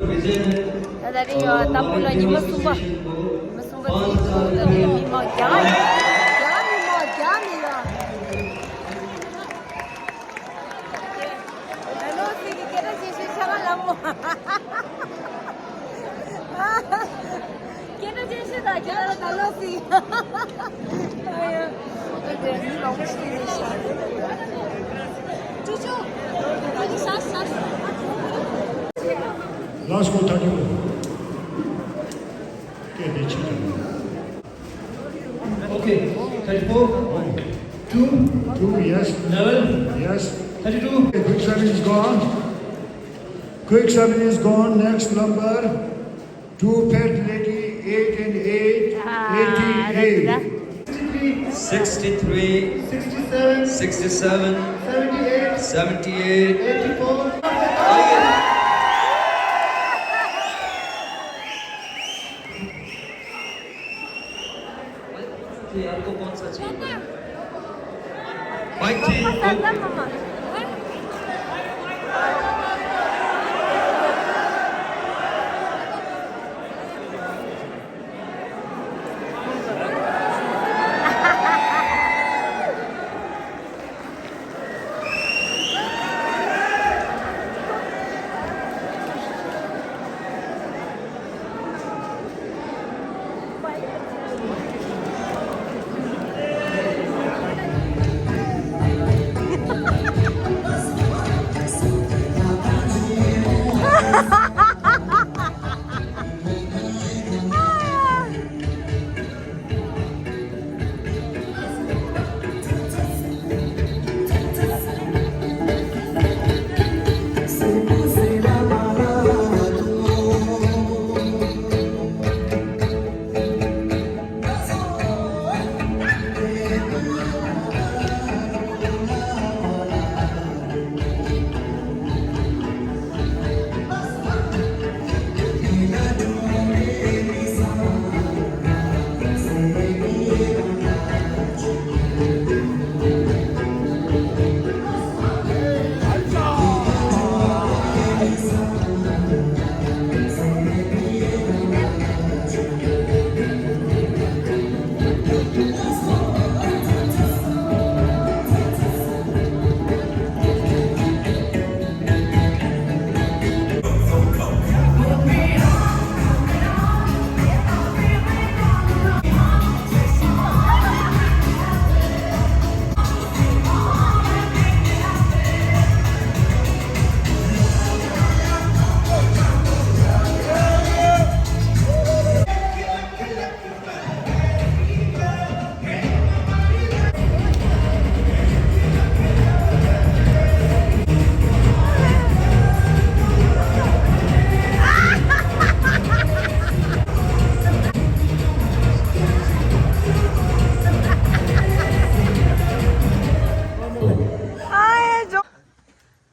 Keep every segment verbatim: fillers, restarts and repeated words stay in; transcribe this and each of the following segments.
ད་ད་རིང་ཡོད་ཏམ་བུ་ལ་ཉི་མ་གསུམ་པ། ཉི་མ་གསུམ་པ་ཚིག་འདུག་ད་ནི་མི་མང་རྒྱ་རྒྱ་མི་མང་རྒྱ་མི་ལ། ད་ལོ་སི་གི་སྐད་གྲགས་ཆེ་ཤོས་ཤ་ཁ་ལ་མོ། སྐད་གྲགས་ཅན་ཞིག་དང་ཁྱེད་རང་ད་ལོ་སི། ཨ་ཡ། ཨ་དེ་མི་མང་པོ་ཞིག་རེད་ཤག་ཅུ་ཅུ། ཨ་ནི་ཤ་ཤ་ཤ། Last call, thirty-four. Okay, thirty-four. Two. Two, yes. Eleven. Yes. Thirty-two. Okay, quick seven is gone. Quick seven is gone. Next number. Two fat lady, eight and eight, eighty-eight. Sixty-three, sixty-seven, seventy-eight, eighty-four.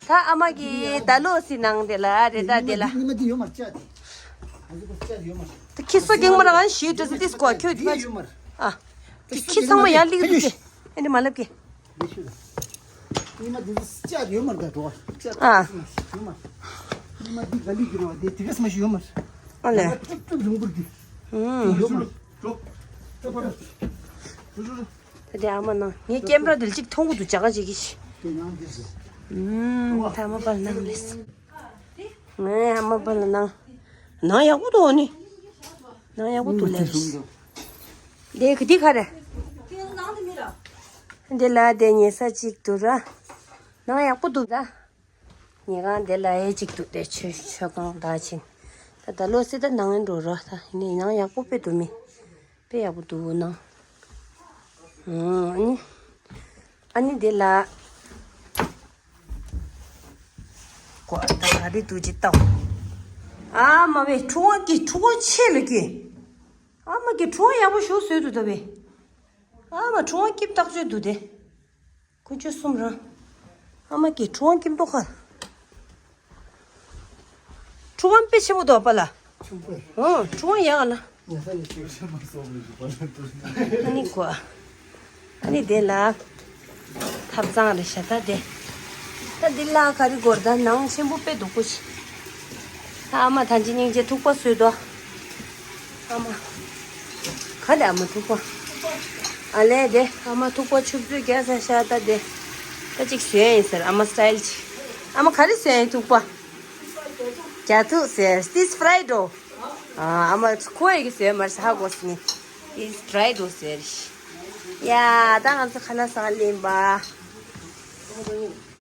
ད་ཨ་མ་གིས་ད་ལོ་སི་ནང་དེ་ལ་རེ་ད་དེ་ལ། ཉི་མ་འདི་ཡོད་མར་བཅད་དེ། ཨ་ཟི་གོ་བཅད་ཡོད་མར། ད་ཁྱི་སོ་རྒྱང་མ་རང་ཞིག་འགྲོ་ཟི་ཏིས་གོ་ཁྱོད་ད་ཡོད་མར། ཨ། ད་ཁྱི་ཚང་མ་ཡར་ལིག་འདུག་ཅེ། ཨེ་ནི་མ་ལབ་ཀྱི། ལེ་ཤུ་ད། ཉི་མ་འདི་བཅད་ཡོད་མར་ད་འགྲོ་བ། བཅད་ཨ། ཡོད་མར། ཉི་མ་འདི་ག་ལི་གི་རོ་དེ་དེ་ག་སྨ་ཤི་ཡོད་མར། ཨ་ལེ། ཏུབ་ཏུབ་ལུང་པར་གི། ཧུམ། ཡོད་མར། འགྲོ། ཏུབ་པར། འགྲོ་འགྲོ་འགྲོ། ད་དེ་ཨ་མ་ནང་ངའི་ཀེམ་ར་དེ་ལ་ཅིག་མཐོང་གི་འདུག་ཇ་ག་ཅིག་གིས། ཨུམ། ད་ཨ་མ་པ་ལ་ནང་ལེས། ངའི་ཨ་མ་པ་ལ་ནང་། ནང་ཡག་པོ་འདུག་ཨ་ནི། ནང་ཡག་པོ་འདུག་ལེས། དེ་ག་དེ་ག་རེ། དེ་ལ་དེ་ཉལ་ས་ཅིག་འདུག་ར། ནང་ཡག་པོ་འདུག་ད། ཉལ་ཁང་དེ་ལ་ཨེ་ཅིག་འདུག་དེ་ཆོས་ཆོས་ཁང་དག་ཕྱིན། ད་ད་ལོ་སི་ད་ནང་ཡང་འགྲོ་རོགས་ད་ནི་ནང་ཡག་པོ་དཔེ་འདུག་མི། དཔེ་ཡག་པོ་འདུག་ནང་། ཨ་ནི། ཨ་ནི་དེ་ལ། ཀོ་ད་ག་རེ་འདུག་ཅི་ལྟ། ཨ་མ་བས་ཁྲུ་བ་ཀི་ཁྲུ་བ་ཆེ་ལ་ཀི། ཨ་མ་ཀི་ཁྲུ་བ་ཡག་པོ་ཞུ་བཟོས་འདུག་ད་བས། ཨ་མ་ཁྲུ་བ་ཀི་བཏགས་བཅོས་འདུག་དེ། ཀུན་སྤྱོད་གསུམ་རང་། ཨ་མ་ཀི་ཁྲུ་བ་ཀི་མདོ་ཁ། ཁྲུ་བ་དཔེ་ཆེ་པོ་འདུག་པ་ལ། ཁྲུ་བ་ཡག་ལ། ཨ་ནི་གོ། ཨ་ནི་དེ་ལ། ཐབ་ཚང་རེད་ཤ་ད་དེ། ད་འདི་ལ་ག་རེ་གོ་ར་ད་ནང་ཆེན་པོ་དཔེ་སྡུག་པོ་ཞིག་ད་ཨ་མ་ཐང་ཅིག་སྙིང་རྗེ་ཐུག་པ་བཟོས་དོ། ཨ་མ། ག་ལེ་ཨ་མ་ཐུག་པ། ཨ་ལེ་དེ་ཨ་མ་ཐུག་པ་ཆུ་བཙོས་རྒྱག་ས་ཤ་ད་དེ། ད་ཅིག་བཟོས་ཡིན་ཟེར་ཨ་མ་སི་ཊལ་ཅིག་ཨ་མ་ག་རེ་བཟོས་ཡིན་ཐུག་པ། རྒྱ་ཐུག་ཟེར། This fried རོ། ཨ་ཨ་མ་ཁོ་ཡི་གི་བཟོས་མར་ཧ་གོ་སི་ནི། This fried རོ་ཟེར། ཡ་ད་ང་ཚོ་ཁ་ན་ས་ལེན་པ།